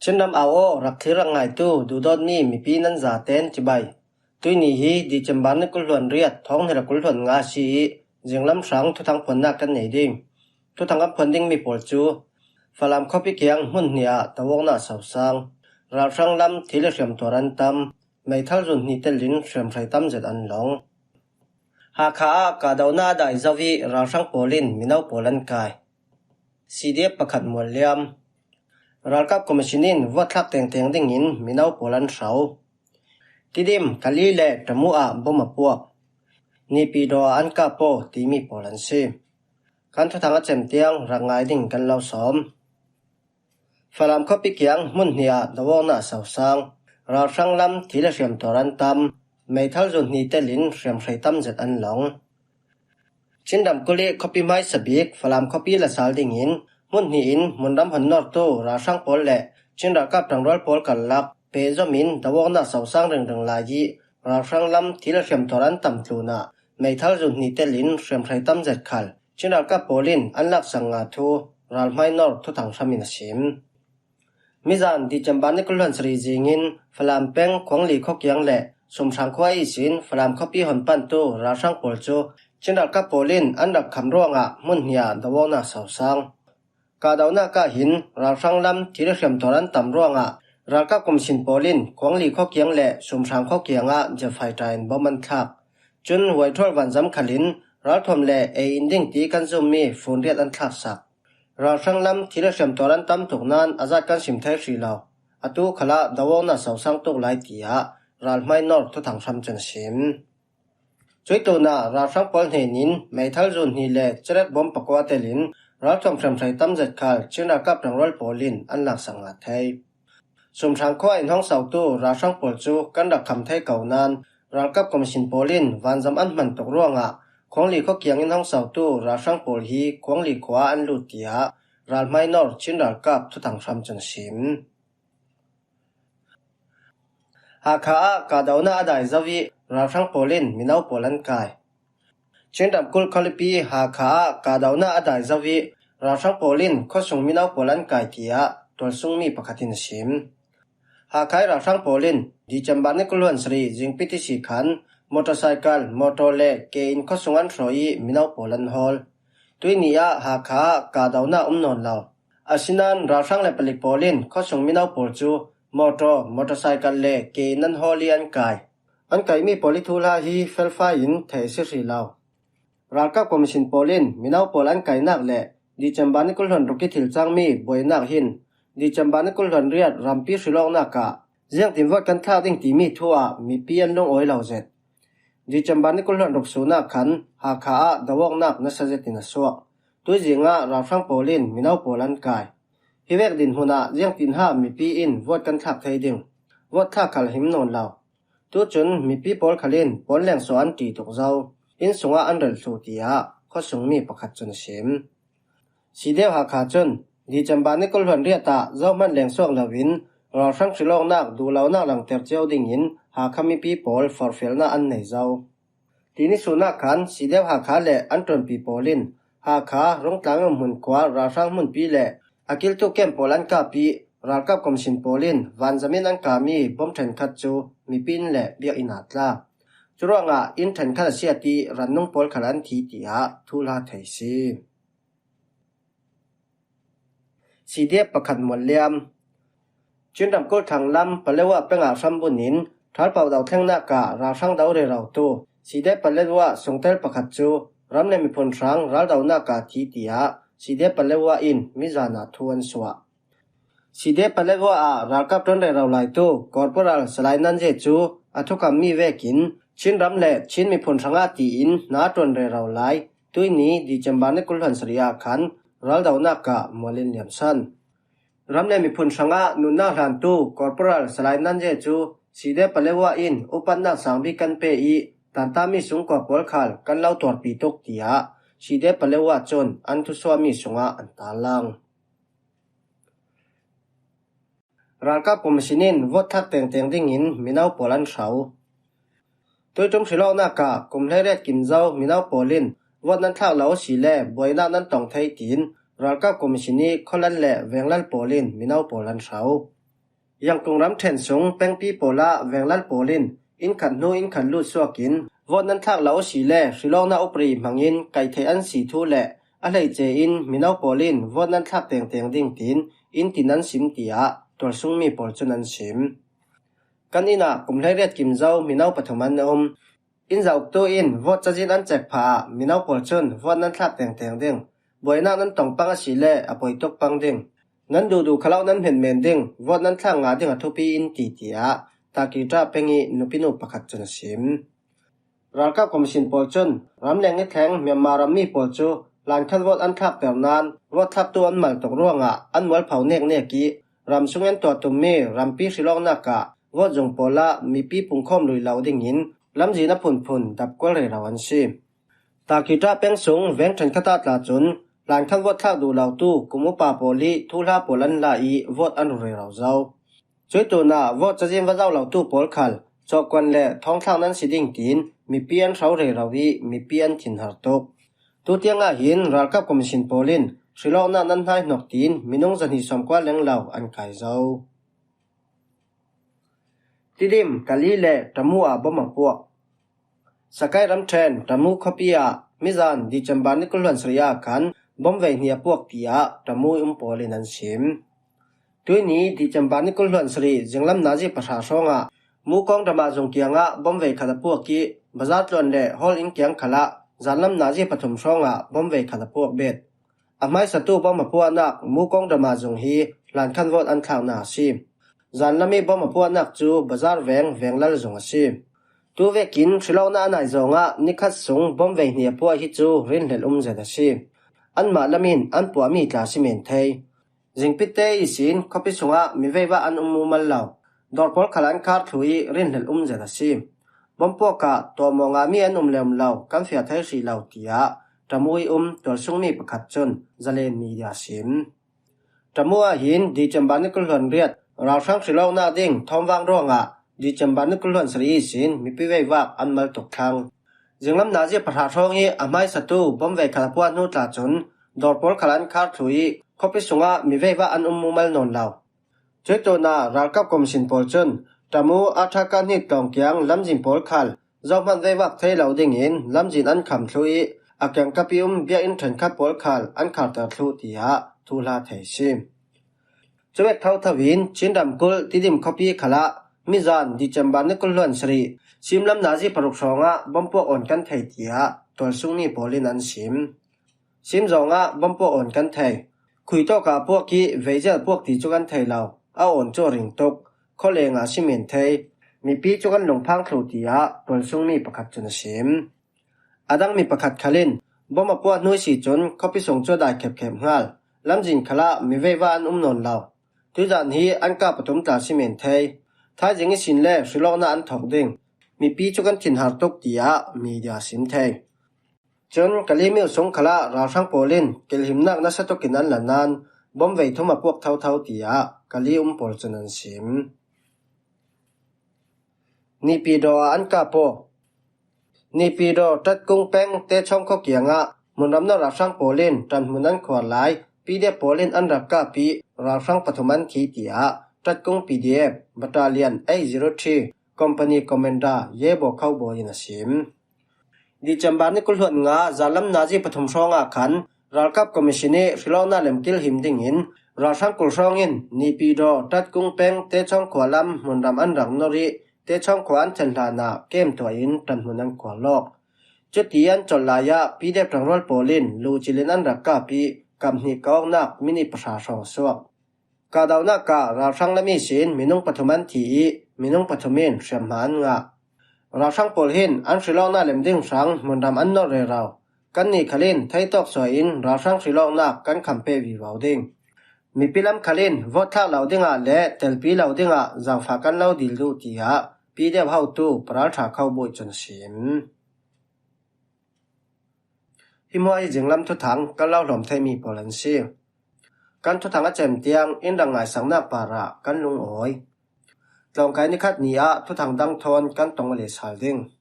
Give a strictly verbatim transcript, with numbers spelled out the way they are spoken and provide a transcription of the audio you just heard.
Chinram au aw rak thlir rak ngaitu duhdawtmi mipi nan zaten cibai. Tuini hi December ni kul hluan riat thawng hnih le kul hluan nga si i zinglam hrang thuthang phuannak kan nei ding. Thuthang kan phuan dingmi pawl cu Falam khuapi kiang hmun hnih ah dawawknak sosang, ralhrang lam thil i hriam tuar an tam, meithal zun hnih telin hriamhrei tam zet an long. Hakha ah kahdohnak a dai zo i ralhrang pawl in mino pawl an kai. C D F pakhat mual liam. Ralkap Commission in vote thlak tengteng dingin mino pawl an hro. Tidim, Kali le Tamu ah bom a puak. Nipi daw ah an kap aw timi pawl an si. Kan thuthang a cem tiang rak ngai ding kan lo sawm. Falam khuapi kiang hmun hnih ah dawawknak sosang, ralhrang lam thil i hriam tuar an tam, meithal zun hnih telin hriamhrei tam zet an long. Chinram kul i khuapi hmaisa bik Falam khuapi la sal dingin hmun hnih in hmunram hon nawrtu ralhrang pawl le Chin ralkap ṭangrual pawl karlak pehzom in dawawknak sosang ringring lai i ralhrang lam thil i hriam tuar an tam tlunah meithal zun hnih telin hriamhrei tam zet khal Chin ralkap pawl in an laksak nga thu ralhmai nawr thuthang hram in a sim. Mizan December ni kul hluan sarih zingin Falam peng Khuangli khuakiang le Sumhrang khua ihsin Falam khuapi hon pantu ralhrang pawl cu Chin ralkap pawl in an rak kham ruangah hmun hnih ah dawawknak sosang. Kahdohnak ah hin ralhrang lam thil i hriam tuar an tam ruangah ralkap commission pawl in Khuangli khuakiang le Sumhrang khuakiang ah jet fighter in bom an thlak. Cun Waithol vanzam khal in ralthuam le ei in ding ti kan zummi fun riat an thlaksak. Ralhrang lam thil i hriam tuar an tam tuk nain a zat kan sim thei hrih lo. Atu khalah dawawknak sosang tuk lai, tiah ralhmai nawr thuthang hram cun a sim. Cuih tlunah ralhrang pawl hnenin meithal zun hnih le cerek bom pakua telin ralthuam hriamhrei tam zet khal Chin ralkap ṭangrual pawl in an laksak nga thei. Sumhrang khua in hong sautu ralhrang pawl cu kan rak kham thei ko nain ralkap commission pawl in vanzam an hman tuk ruangah Khuangli khuakiang in hong sautu ralhrang pawl hi Khuangli khua ah an lut, tiah ralhmai nawr Chin ralkap thuthang hram cun a sim. Hakha ah kahdohnak a dai zo i ralhrang pawl in mino pawl an kai. Chin ramkulh khualipi Hakha ah kahdohnak a dai zo i ralhrang pawl in khuasung mino pawl an kai, tiah tualsungmi pakhat in a sim. Hakha i ralhrang pawl in December ni kul hluan sarih zingpi tisi khan motorcycle, motor le ke in khuasung an hrawh i mino pawl an hawl. Tuini ah Hakha ah kahdohnak um nawn lo. Asinain ralhrang le palik pawl in khuasung mino pawl cu motor, motorcycle le ke in an hawl i an kai. An kaimi pawl i thuhla hi felfai in theih a si hrih lo. Ralkap commission pawl in mino pawl an kainak le December ni kul hluan ruk i thil cangmi buainak hin December ni kul hluan riat rampi hrilawknak ah ziangtin vote kan thlak ding timi thu ah mipi an lungawi lo zet. December ni kul hluan ruk sun ah khan Hakha ah dawawknak nasa zetin a suak. Tuizing ah ralhrang pawl in mino pawl an kai. Hi vek dinhmun ah ziangtin ha mipi in vote kan thlak thei ding? Vote thlak khal him nawn lo. Tucun mipi pawl khal in pawl lengsuah an ṭih tuk zo. Inn sungah an relh thluh, tiah khuasungmi pakhat cun a sim. Sidew Hakha cun December ni kul hluan riat ah zohman lengsuak loin ralhrang hrilawknak duhlonak langter cio dingin Hakha mipi pawl forhfialnak an nei zo. Tini sun ah khan Sidew Hakha le an ṭuanpi pawl in Hakha Rungtlang i umhmun khua ralhrang hmunpi le a kiltu kem pawl an kap i ralkap commission pawl in vanzam in an kami bom ṭhenkhat cu mipi inn le biakinn ah a tla. Curuangah inn ṭhenkhat a siat i rannung pawl khal an thi, tiah thuhla thei a si. Sidew pakhat mual liam. Chin ramkulh thanglam Paletwa peng ah hram bunin ṭhalpau do thlengnak ah ralhrang do rerotu Sidew Paletwa sungtel pakhat cu ram le miphun hrang raldonak ah thi, tiah Sidew Paletwa in mizan ah thu an suah. Sidew Paletwa ah ralkap ṭuan rero laitu Corporal Salai Nanje cu a thukammi vekin Chin ram le Chin miphun hrangah tiin hna ṭuan rero lai. Tuini December ni kul hluan sarih ah khan raldonak ah mual in liamsan. Ram le miphun hrangah nunnak hlantu Corporal Salai Nanje cu Sidew Paletwa in upatnak sang bik kan pe i tantami sungkua pawl khal kan lo tuarpi tuk, tiah Sidew Paletwa cun an thusuahmi sungah an tarlang. Ralkap commission in vote thlak tengteng dingin mino pawl an hro. Tuiṭum hrilawknak ah kum hleiriat kim zo mino pawl in vote nan thlak lo a si le buainak nan tong thei, tiin ralkap commission i khualal le venglal pawl in mino pawl an hro. Yangon ram ṭhen sung pengpi pawlah venglal pawl in inn khat hnu inn khat lut suakin vote nan thlak lo a si le hrilawkna upri hmangin kaih theih an si thu le a hleice in mino pawl in vote nan thlak tengteng ding tiin inn tin an sim, tiah tualsungmi pawl cun an sim. Kan inn ah kum hleiriat kim zo mino pathum an um. Inn za uktu in vote cazin an cek pha ah mino pawl cun vote nan thlak tengteng ding, buainak nan tong pang a si le a poi tuk pang ding, nan duhduh khalo nan hmetmen ding, vote nan thlak ngah ding a thupi in ti, tiah Takita peng i nupinu pakhat cun a sim. Ralkap commission pawl cun ramleng i thleng Myanmar rammi pawl cu lankhat vote an thlakter nain vote thlaktu an mal tuk ruangah an mualpho neknek i ram sung an tuah tummi rampi hrilawknak ah vote zung pawlah mipi pungkhawm lui lo dingin lamzin a phunphun dap kual rero an si. Takita peng sung veng ṭhenkhat ah tla cun lankhat vote thlak duh lotu kum upa pawl i thuhla pawl an la i vote an run rero zo. Cuih tunah vote cazin va zoh lotu pawl khal cawhkuan le thawngthlak nan si ding tiin mipi an hro rero i mipi an thinhar tuk. Tutiangah hin ralkap commission pawl in hrilawknak nan hnaihnok tiin minung zahnih sawmkua lenglo an kai zo. Tidim, Kali le Tamu ah bom a puak. Sakai ramṭhen Tamu khuapi ah mizan December ni kul hluan sarih ah khan bom vei hnih a puak, tiah Tamu i um pawl in an sim. Tuini December ni kul hluan sarih zinglam nazi pahra hrawngah Mukawng drama zung kiangah bom vei khat a puak i bazar tluan le hall inn kiang khalah zanlam nazi pathum hrawngah bom vei khat a puak bet. A hmaisatu bom a puahnak Mukawng drama zung hi lankhat vote an thlaknak a si. Zanlam i bom a puahnak cu bazar veng venglal zung a si. Tuvekin hrilawknak a nai zawngah nikhat sung bom vei hnih a puah hi cu rinhlelh um zet a si. Anmah lam in an puahmi tla si men thei. Zingpitte ihsin khuapi sungah mi veivak an um mumal lo. Dawr pawl khal an khar thlu i rinhlelh um zet a si. Bom puak ah tuahmawh ngahmi an um le um lo kan fiah thei hrih lo, tiah Tamu i um tualsungmi pakhat cun Zalen Media sim. Tamu ah hin December ni kul hluan riat ralhrang hrilawknak ding thawmvang ruangah December ni kul hluan sarih ihsin mipi veivak an mal tuk thlang. Zinglam nazi pahra hrawng i a hmaisatu bom vei khal a puah hnu tla cun dawr pawl khal an khar thlu i khuapi sungah mi veivak an um mumal nawn lo. Cuih tunah ralkap commission pawl cun Tamu Athaka hnik tlawng kiang lamzin pawl khal zohman veivak thei lo dingin lamzin an kham thlu i a kiangkap i um biakinn ṭhenkhat pawl khal an kharter thlu, tiah thuhla thei a si. Cuvek thotho in Chin ramkulh Tidim khuapi khalah mizan December ni kul hluan sarih simlam nazi paruk hrawngah bom puak awn kan thei, tiah tualsungmi pawl in an sim. Sim zawngah bom puak awn kan thei. Khui tawkah puak i veizel puak ti cu kan thei lo. A awn cu a ring tuk. Khualeng ah si men thei. Mipi cu kan lungphang thlu, tiah tualsungmi pakhat cun a sim. A dang mi pakhat khal in bom a puah hnu si cun khuapi sung cu a dai khepkhep hngal. Lamzin khalah mi veivak an um nawn lo. Tuizan hi an kah pathum tla si men thei. Thaizing ihsin le hrilawknak an thawk ding. Mipi cu kan thinhar tuk, tiah media sim thei. Cun Kali mil sung khalah ralhrang pawl in kilhimnak nasa tukin an la nain bom vei thum a puak thotho, tiah Kali um pawl cun an sim. Nipidaw ah an kah paw. Nipidaw Tatkung peng Techawng khua kiangah hmunram no ralhrang pawl in ṭanhmun an khuar lai P D F pawl in an rak kahpi ralhrang pathum an thi, tiah Tatkung P D F Battalion eight zero three Company Commander Yebo Kho Bawi in a sim. December ni kul hluan nga zanlam nazi pathum hrawngah khan ralkap commission i hrilawknak lem kilhim dingin ralhrang kul hrawng in Nipidaw Tatkung peng Techawng khua lam hmunram an rak nor i Techawng khua an thlen hlanah kem tuah in ṭanhmun an khuar lawk. Cuti an colh lai ah P D F ṭangrual pawl in lucil in an rak kahpi kap hnih ka awknak minute pahra hrawng a suak. Kahdohnak ah ralhrang lam ihsin minung pathum an thi i minung pathum in hriamhma an ngah. Ralhrang pawl hin an hrilawknak lem ding hrang hmunram an nolh rero. Kannih khal in theitawk suah in ralhrang hrilawknak kan kham peh vivo ding. Mipi lam khal in vote thlak lo dingah le telpi lo dingah zangfah kan lo dil duh, tiah P D F hotu Paralṭha Kho Bawi cun a sim. Hi hmuah hi zinglam thuthang kan lo hlawm theihmi pawl an si. Kan thuthang a cem tiang in rak ngaisaknak parah kan lungawi. Tlawngkai nikhat ni ah thuthang dang thawn kan tong aw leh sal ding.